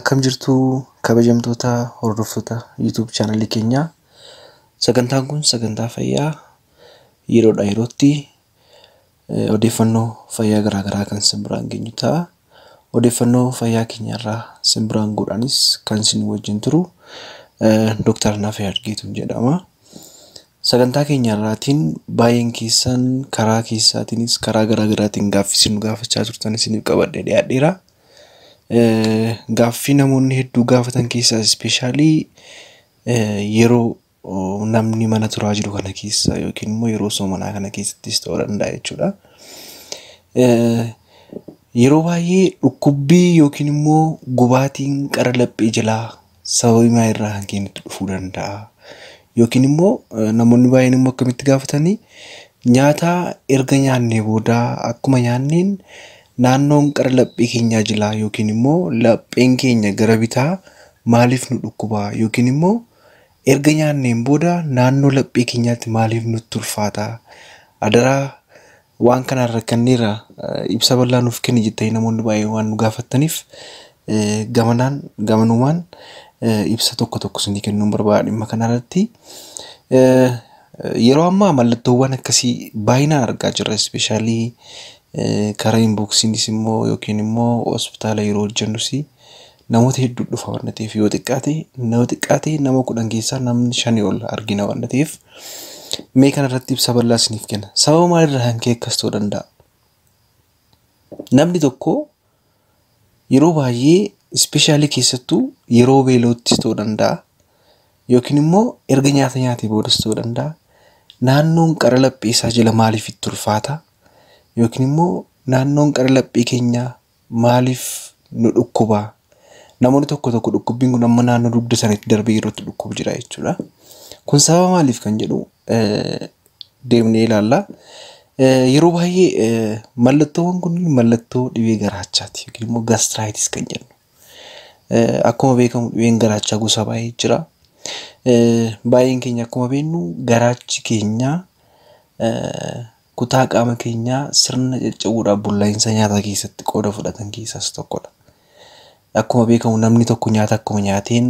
Akkam jirtu kabajamtoota hordoftoota YouTube chaanalii keenyaa. Sagantaan kun sagantaa fayyaa yeroodhaa yerootti odeeffannoo fayyaa garaa garaa kan isin biraan geenyu ta'a. Odeeffannoo fayyaa keenyarraa isin biraan gahuudhaanis kan isin wajjin turu Dooktar Naafyaad Geetuun jedhama. Sagantaa keenya irraatiin baay'een keessan karaa keessaatiinis karaa garaa garaatiin gaaffii isin nu gaafachaa turtan isiniif qabadhee dhiyaadheera. Gaaffii namoonni hedduu gaafatan keessaa ispeeshaalii yeroo namni mana turaa jiru kana keessa yookiin immoo yeroo soomanaa kana keessattis ta'uu danda'a jechuudha. Yeroo baay'ee dhukkubbii yookiin immoo gubaatiin qara laphee jalaa sababii maalirraa kan ka'e nutti dhufuu danda'a? Yookiin immoo namoonni baay'een immoo akkamitti gaafatanii nyaata erga nyaannee booda akkuma nyaanneen naannoon qara laphee keenyaa jalaa yookiin immoo lapheen keenya gara bitaa maaliif nu dhukkubaa? Yookiin immoo erga nyaanneen booda naannoo laphee keenyaatti maaliif nutti ulfaata? Adaraa waan kanaan rakkanneerra, ibsa bal'aa nuuf kenni jettanii namoonni baay'een waan nu gaafataniif gamanaan gamanumaan ibsa tokko tokko isinii kennuun barbaada dhimma kanarratti. Yeroo ammaa mallattoowwan akkasii baay'inaan argaa jirra. Ispeeshaalii karaa inboxiinis immoo yookiin immoo hospitaala yeroo hojjennus namoota hedduu dhufa waan ta'eef, yoo xiqqaate nama 10 keessaa namni shanii ol argina waan ta'eef, mee kanarratti ibsa bal'aa isiniif kenna. Sababa maalirraa kan ka'e akkas ta'uu danda'a? Namni tokko yeroo baay'ee, ispeeshaalii keessattuu yeroo beela'uttis ta'uu danda'a yookiin immoo erga nyaata nyaatee boodas ta'uu danda'a. Naannoon qara laphee isaa jala maaliif itti ulfaata? Yookiin immoo naannoon qara laphee keenyaa maaliif nu dhukkubaa? Namoonni tokko tokko dhukkubbiin kun amma naannoo dugda isaaniitti darbee yeroo itti dhukkubu jira jechuudha. Kun sababa maaliif kan jedhu deemnee ilaalla. Yeroo baay'ee mallattoowwan kun mallattoo dhibee garaachaati yookiin immoo gastritis kan jennu. Akkuma beekamu dhibeen garaachaa gosa baay'ee jira. Baay'een keenya akkuma beeknu garaachi keenya kutaa qaama keenyaa sirna caccabuudhaaf bullaa'insa nyaataa keessatti qooda fudhatan keessaa isa tokkodha. Akkuma beekamu namni tokko nyaata akkuma nyaateen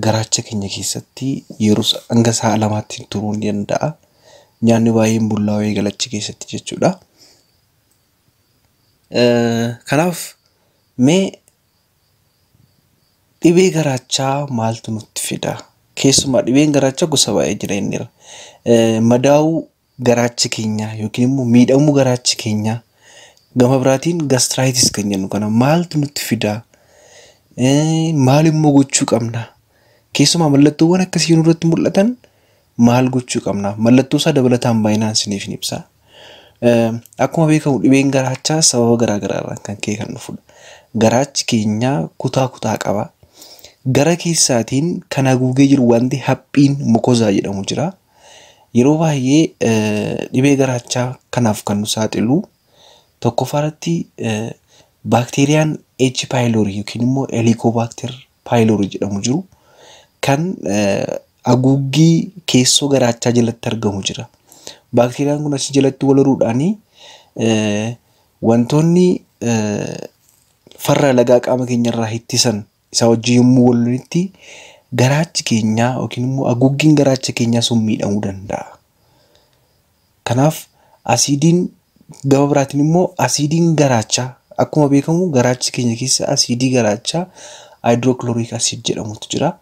garaacha keenya keessatti yeroo hanga sa'a 2tti turuu ni danda'a. Nyaanni baay'een bullaa'uu eegala achi keessatti jechuudha. Kanaaf mee dhibee garaachaa maaltu nutti fida? Keessumaa dhibeen garaachaa gosa baay'ee jira inni. Madaa'uu garaacha keenyaa yookiin immoo miidhamuu garaacha keenyaa, gama biraatiin gastritis kan jennu kana maaltu nutti fida? Maal immoo gochuu qabna? Keessumaa mallattoowwan akkasii nurratti mul'atan maal gochuu qabna? Mallattoo isaa dabalataan baay'inaan isiniif hin ibsa. Akkuma beekamu dhibeen garaachaa sababa garaa garaarraan kan ka'e kan dhufudha. Garaachi keenya kutaa kutaa qaba. Gara keessaatiin kan haguugee jiru wanti haphiin mucosa jedhamu jira. Yeroo baay'ee dhibee garaachaa kanaaf kan nu saaxilu tokkoffaa irratti baakteeriyaan H. pylori yookiin immoo Helicobacter pylori jedhamu jiru kan haguuggii keessoo garaachaa jalatti argamu jira. Baakteeriyaan kun achi jalatti wal horuudhaani wantoonni farra alagaa qaama keenyarraa ittisan isaa wajjin yommuu wal lolanitti garaachi keenyaa yookiin immoo haguuggiin garaacha keenyaa sun miidhamuu danda'a. Kanaaf asiidiin, gama biraatiin immoo asiidiin garaachaa, akkuma beekamu garaacha keenya keessa asiidii garaachaa hydrochloric acid jedhamutu jira.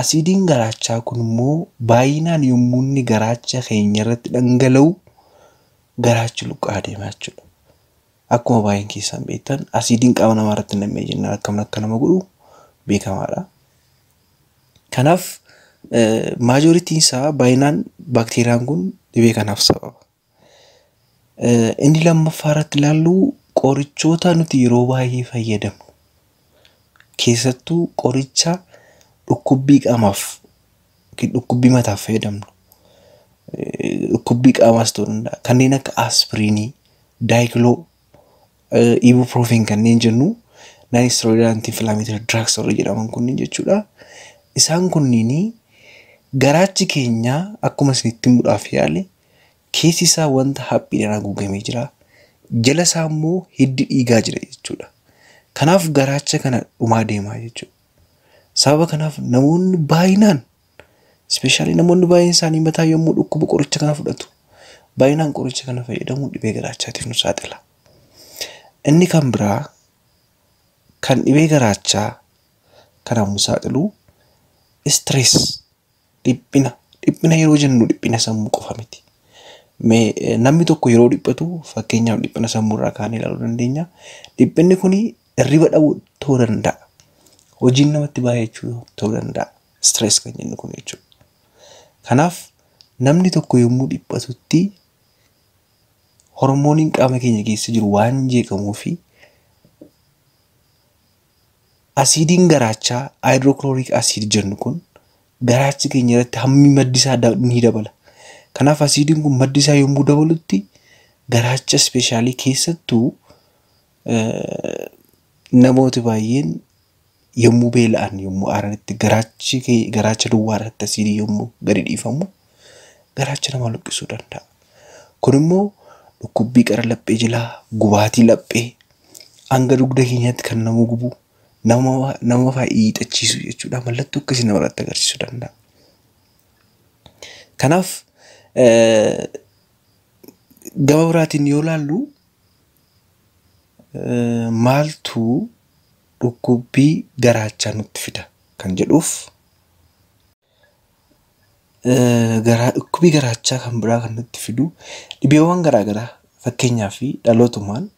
Asiidiin garaachaa kun immoo baay'inaan yommuu inni garaacha keenya irratti dhangala'u garaachi luqqa'aa deema jechuudha. Akkuma baay'een keessan beektan asiidiin qaama namaa irratti nam'ee jennaan akkam akka nama godhu beekamaadha. Kanaaf majorityn isaa baay'inaan baakteeriyaan kun dhibee kanaaf sababa. Inni lammaffaa irratti ilaallu qorichoota nuti yeroo baay'ee fayyadamnu, keessattuu qoricha dhukkubbii qaamaaf yookiin dhukkubbii mataaf fayyadamnu, dhukkubbii qaamaas ta'uu danda'a, kanneen akka aspiriinii, diclo, ibuprofen kanneen jennu, non steroidal anti-inflammatory drugs warra jedhaman kunniin jechuudha. Isaan kunniin garaachi keenya akkuma isinitti himuudhaaf yaale keessi isaa wanta haphiidhaan haguugamee jira. Jala isaa immoo hiddi dhiigaa jira jechuudha. Kanaaf garaacha kana dhumaa deemaa jechuudha. Sababa kanaaf namoonni baay'inaan, especially namoonni baay'een isaanii mataa yommuu dhukkuba qoricha kana fudhatu. Baay'inaan qoricha kana fayyadamuun dhibee garaachaatiif nu saaxila. Inni kan biraa kan dhibee garaachaa kanaaf nu saaxilu stress, dhiphina. Dhiphina yeroo jennu dhiphina sammuu qofa miti. Mee namni tokko yeroo dhiphatu, fakkeenyaaf dhiphina sammuu irraa kaanee ilaaluu dandeenya. Dhiphinni kuni hirriba dhabuu ta'uu danda'a. Hojiin namatti baay'achuu ta'uu danda'a. Stress kan jennu kun jechuudha. Kanaaf namni tokko yommuu dhiphatutti hormooniin qaama keenya keessa jiru waan jeeqamuu fi asiidiin garaachaa hydrochloric acid jennu kun garaachi keenya irratti hammi maddi isaa ni dabala. Kanaaf asiidiin kun maddi isaa yommuu dabalutti garaacha, especially keessattuu namooti baay'een yommuu beela'an, yommuu aaranitti garaachi garaacha duwwaa irratti asiidii yommuu gadi dhiifamu garaacha nama luqqisuu danda'a. Kun immoo dhukkubbii qara laphee jalaa, gubaatii laphee, hanga dugda keenyaatti kan nama gubu, nama fa'aa hiixachiisu jechuudha. Mallattoo akkasii namarratti agarsiisuu danda'a. Kanaaf gama biraatiin yoo ilaallu, maaltu dhukkubbii garaachaa nutti fida kan jedhuuf, dhukkubbii garaachaa kan biraa kan nutti fidu dhibeewwan garaagaraa, fakkeenyaaf dhalootumaan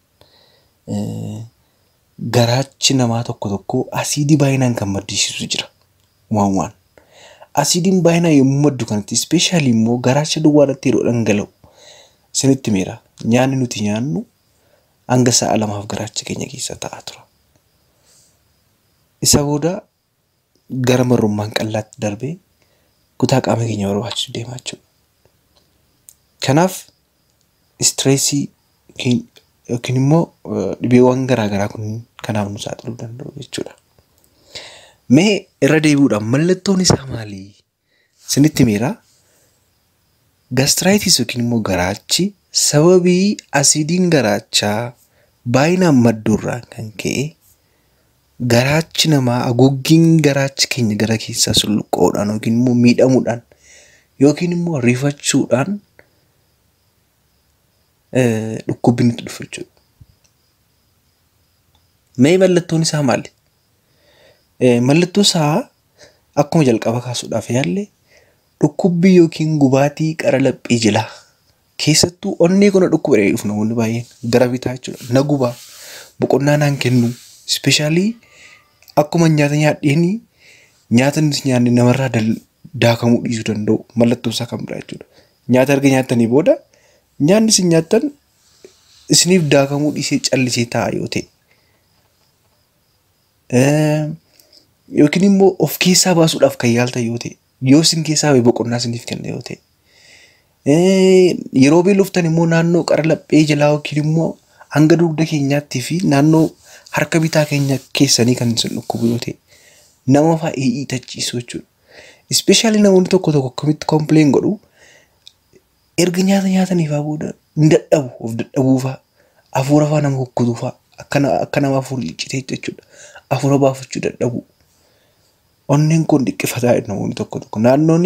garaachi namaa tokko tokko asiidii baay'inaan kan maddisiisu jira uumamumaan. Asiidiin baay'inaan yommuu maddu kanatti, especially immoo garaacha duwwaa irratti yeroo dhangala'u, isinitti miira, nyaanni nuti nyaannu hanga sa'a 2f garaacha keenya keessa taa'aa tura. Isa booda gara marrummaan qal'aatti darbee kutaa qaama keenya barbaachisu deemaa jechuudha. Kanaaf stressii yookiin immoo dhibeewwan garaagaraa kun kanaaf nu saaxiluu danda'u jechuudha. Mee irra deebi'uudhaan mallattoon isaa maali? Isinitti miira. Gastritis yookiin immoo garaachi sababii asiidiin garaachaa baay'inaan madduurraan kan ka'e garaachi namaa, haguuggiin garaachi keenya gara keessaa sulluqqoodhaan yookiin immoo miidhamuudhaan yookiin immoo rifachuudhaan dhukkubbi nutti dhufu jechuudha. Mee mallattoon isaa maali? Mallattoo isaa akkuma jalqaba kaasuudhaaf yaalle, dhukkubbii yookiin gubaatii qara laphee jalaa, keessattuu onnee kana dhukkuba jedhanii dhufu namoonni baay'een, gara bitaa jechuudha. Na gubaa, boqonnaa naan kennu, especially akkuma nyaata nyaadheenii nyaata nuti nyaanne namarraa daakamuu dhiisuu danda'u mallattoo isaa kan biraa jechuudha. Nyaata erga nyaattanii booda nyaanni isin nyaattan isiniif daakamuu dhiisee callisee taa'a yoo ta'e, yookiin immoo of keessaa baasuudhaaf kan yaaltan yoo ta'e, yoo isin keessaa bahe boqonnaa isiniif kenna yoo ta'e, yeroo beeloftan immoo naannoo qara laphee jalaa yookiin immoo hanga dugda keenyaattii fi naannoo harka bitaa keenya keessanii kan isin dhukkubu yoo ta'e, nama fa'aa hiixachiisu jechuudha. Especially namoonni tokko tokko akkamitti complain godhu? Erga nyaata nyaatanii fa'aa booda hin dadhabu, of dadhabuu fa'aa, hafuura fa'aa nama kukkutuu fa'aa, akka nama hafuurri ciccitee jechuudha. Hafuura baafachuu dadhabu. Onneen kun dhiqqifataa jedhu namoonni tokko tokko. Naannoon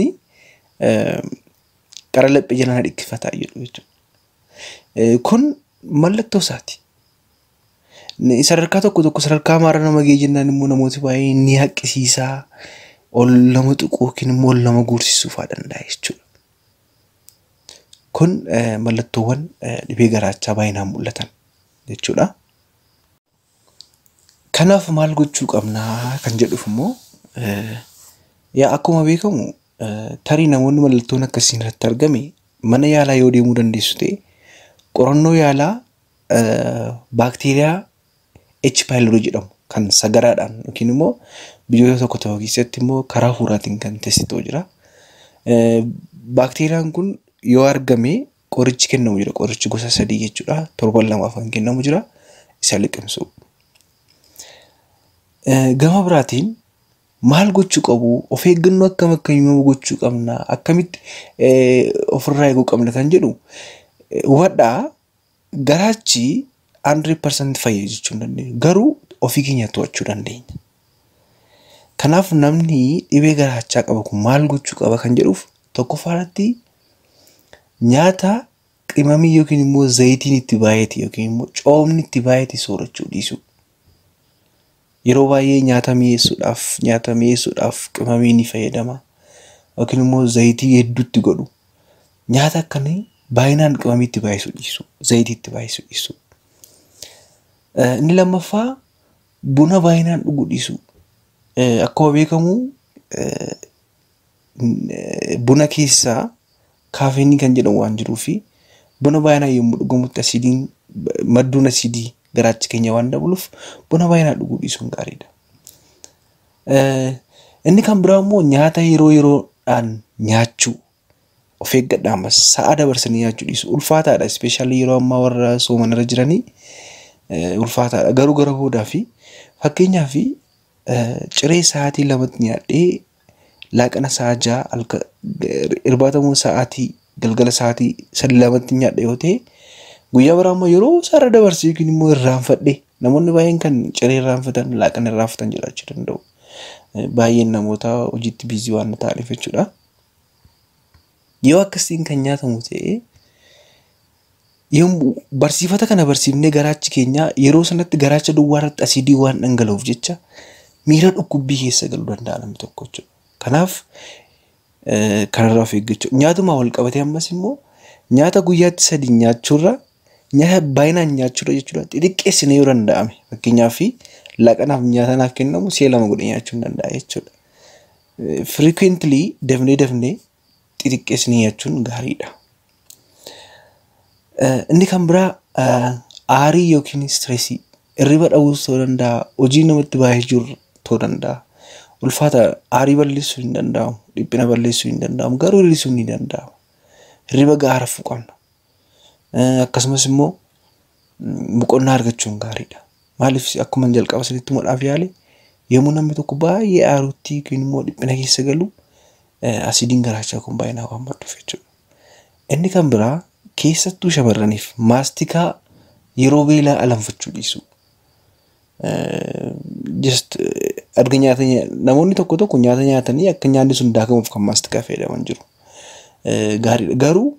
qara laphee jala na dhiqqifataa jedhu jechuudha. Kun mallattoo isaati. Sadarkaa tokko tokko, sadarkaa maara nama ga'ee jennaan immoo namooti baay'een ni haqqisiisaa, ol nama tuquu yookiin immoo ol nama guursisuu fa'aa danda'a jechuudha. Kun mallattoowwan dhibee garaachaa baay'inaan mul'atan jechuudha. Kanaaf maal gochuu qabnaa kan jedhuuf immoo, yaa akkuma beekamu, tarii namoonni mallattoon akkasii irratti argame mana yaalaa yoo deemuu dandeessu ta'e qorannoo yaalaa baakteeriyaa H. pylori jedhamu kan sagaraadhaan yookiin immoo biyyoota tokko tokko keessatti immoo karaa hafuuraatiin kan test ta'u jira. Baakteeriyaan kun yoo argame qorichi kennamu jira. Qorichi gosa sadii jechuudha. Torban 2f kan kennamu jira. Isa liqimsu. Gama biraatiin maal gochuu qabu? Of eeggannoo akkam akkamii gochuu qabna? Akkamitti ofirraa eeguu qabna kan jedhu hubadhaa, garaachi 100% fayya jechuu hin dandeenyu. Garuu ofii keenya to'achuu dandeenya. Kanaaf namni dhibee garaachaa qabu kun maal gochuu qaba kan jedhuuf tokkoffaa irratti nyaata qimamii yookiin immoo zayitiin itti baay'ate yookiin immoo coomni itti baay'ate soorachuu dhiisuu. Yeroo baay'ee nyaata mi'eessuudhaaf qimamii ni fayyadama yookiin immoo zayitii hedduutti godhu. Nyaata akkamii baay'inaan qimamii itti baay'isuu dhiisuu, zayitii itti baay'isuu dhiisuu. Inni lammaffaa buna baay'inaan dhuguu dhiisuu. Akkuma beekamu buna keessaa kaafeenii kan jedhamu waan jiruu fi buna baay'inaan yommuu dhugamutti asiidiin madduun asiidii garaacha keenya waan dabaluuf buna baay'inaan dhuguu dhiisuun gaariidha. Inni kan biraa immoo nyaata yeroo yeroodhaan nyaachuu of eeggadha ammas sa'a dabarsanii nyaachuu dhiisuu ulfaataadha. Ispeeshaalii yeroo ammaa warra soomanarra jiranii ulfaataadha. Garuu gara boodaa fi fakkeenyaaf ciree sa'aatii 2tti nyaadhee laaqana sa'a 6 irbaata sa'aatii galgala sa'aatii 2tti nyaadhe yoo ta'e guyyaa biraa immoo yeroo isaarra dabarsee yookiin immoo irraanfadhe namoonni baay'een kan ciree irraanfatan laaqana irraanfatan jiraachuu danda'u. Baay'een namoota hojiitti biizii waan ta'aniif jechuudha. Yoo akkasiin kan nyaatamu ta'e yommuu barsiifata kana barsiifnee garaachi keenya yeroo sanatti garaacha duwwaa irratti asiidii waan dhangala'uuf jecha miira dhukkubbii keessa galuu danda'a namni tokko jechuudha. Kanaaf kanarraa of eeggachuu. Nyaatuma wal qabatee ammas immoo nyaata guyyaatti 3 nyaachuurra nyaata baay'inaan nyaachuurra jechuudha xixiqqeessinee yoo danda'ame fakkeenyaaf laaqanaaf nyaata naaf kennamu si'a 2 godhee nyaachuu hin danda'a jechuudha. Frequently dafnee xixiqqeessinee nyaachuun gaariidha. Inni kan biraa aarii yookiin stressii hirriba dhabuus ta'uu danda'a, hojii namatti baay'ee jiru ta'uu danda'a. Ulfaata aarii balleessuu hin danda'amu, dhiphina balleessuu hin danda'amu, garuu hir'isuun ni danda'ama. Hirriba gahaa rafuu qabna. Akkasumas immoo boqonnaa argachuun gaariidha. Maaliif akkuma jalqaba isinitti himuudhaaf yaale yommuu namni tokko baay'ee aarutti yookiin immoo dhiphina keessa galu asiidiin garaachaa kun baay'inaan waan madduuf jechuudha. Inni kan biraa keessattuu shamarraniif maastikaa yeroo beelaa alanfachuu dhiisuu. Just erga nyaata namoonni tokko tokko nyaata nyaatanii akka nyaanni sun daakamuuf kan maastikaa fayyadaman jiru. Gaariidha. Garuu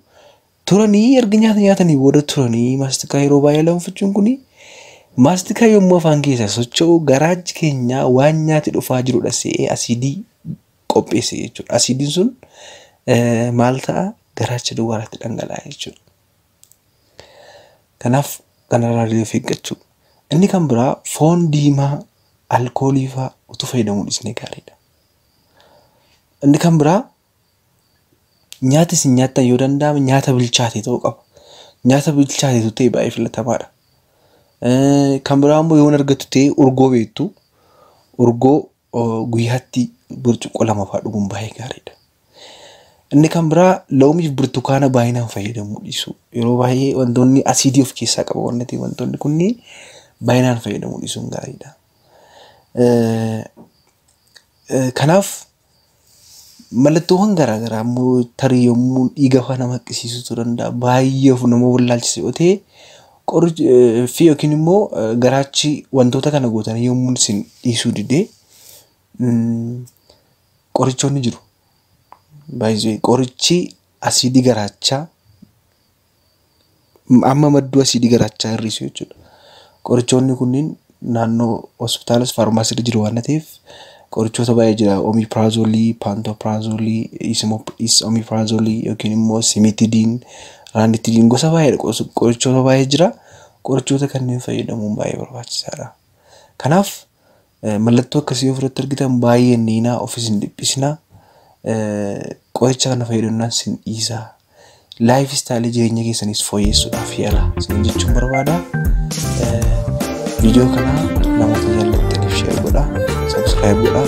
turanii erga nyaata nyaatanii booda turanii maastikaa yeroo baay'ee alanfachuun kuni maastikaa yommuu afaan keessa socho'u garaachi keenya waan nyaati dhufaa jirudha se'ee asiidii qopheesse jechuudha. Asiidiin sun maal ta'a? Garaacha duwwaarratti dhangala'a jechuudha. Kanaaf kanarraa illee of eeggachuu. Inni kan biraa foon diimaa alkoolii fa'aa utuu fayyadamuu dhiisnee gaariidha. Inni kan biraa nyaata isin nyaattan yoo danda'ame nyaata bilchaate ta'uu qaba. Nyaata bilchaate ta'e baay'ee filatamaadha. Kan biraa immoo yoo argattu ta'e urgoo beektu urgoo guyyaatti burcuqqoo 2 fa'aa dhuguun baay'ee gaariidha. Inni kan biraa loomii fi burtukaana baay'inaan fayyadamuu dhiisuu. Yeroo baay'ee wantoonni asiidii of keessaa qabu waan ta'eef wantoonni kunniin baay'inaan fayyadamuu dhiisuun gaariidha. Kanaaf mallattoowwan garaagaraa immoo tarii yommuu dhiiga fa'aa nama haqqisiisuu danda'a. Baay'ee of nama wallaalchisa yoo ta'e qorichi fi yookiin immoo garaachi wantoota kana gootanii yommuu isin dhiisuu didee qorichoonni jiru. Baay'ee qorichi asiidii garaachaa amma madduu asiidii garaachaa hir'isu jechuudha. Qorichoonni kunniin naannoo hospitaalas faarmaasiirra jiru waan ta'eef qorichoota baay'ee jira. Oomipiraazolii, paantopiraazolii, oomipiraazolii yookiin immoo simitidiin, raanitidiin gosa baay'eedha. Qorichoota baay'ee jira. Qorichoota kanneen fayyadamuun baay'ee barbaachisaadha. Kanaaf mallattoo akkasii ofirratti argitan baay'ee niinaa ofis hin dhiphisinaa. Qoricha kana fayyadamnaan sin dhiisaa. Laayif istaayilii jireenya keessanis fooyyessuudhaaf yaala isin jechuun barbaada. Viidiyoo kana namoota jaallattaniif sheer godhaa, sabskiraayib godhaa,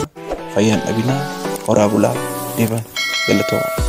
fayyaan dhabinaa, horaa bulaa, deeman galatooma.